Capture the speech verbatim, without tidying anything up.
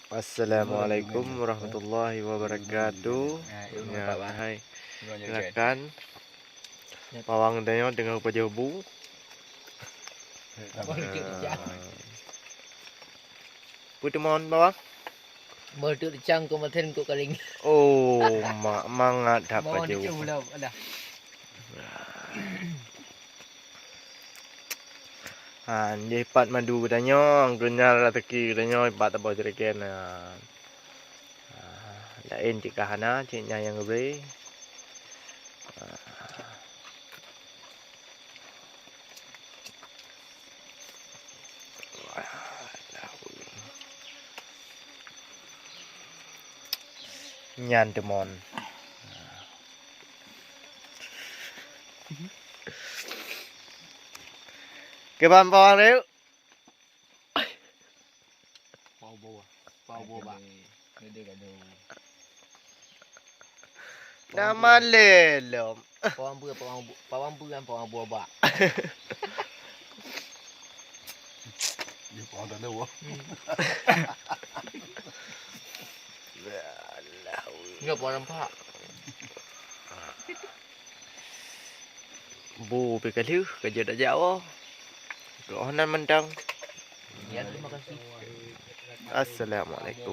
Assalamualaikum warahmatullahi wabarakatuh. Ya, hai. Silakan. Pawang tanyoe teungoh pajoh bu. Peue teumon, Bawang? Meuteuk cang keu maten keu karing. Oh, mak, mangat that pajoh. Mawang dicue lom, alah. Ha, jih pat madu geutanyoe, geunyal raseuki geutanyoe, pat taboh jerigen. Ha. Ha, laén cit ka hana, cit nyan nyang geubri. Ha. Nyan teumon. Keuban pawang lé. Pau boba. Pau boba. Nama lé lom. Pawang beu, pawang bu-, pawang beu kan pawang boba. Dia pawang tak ada wah. Hmm. Alah, weh. Enggak pawang nampak. Bu pih ka lheueh, ka jeuet jak woe. Keuh nan mantong. Ya, terima kasih. Assalamualaikum.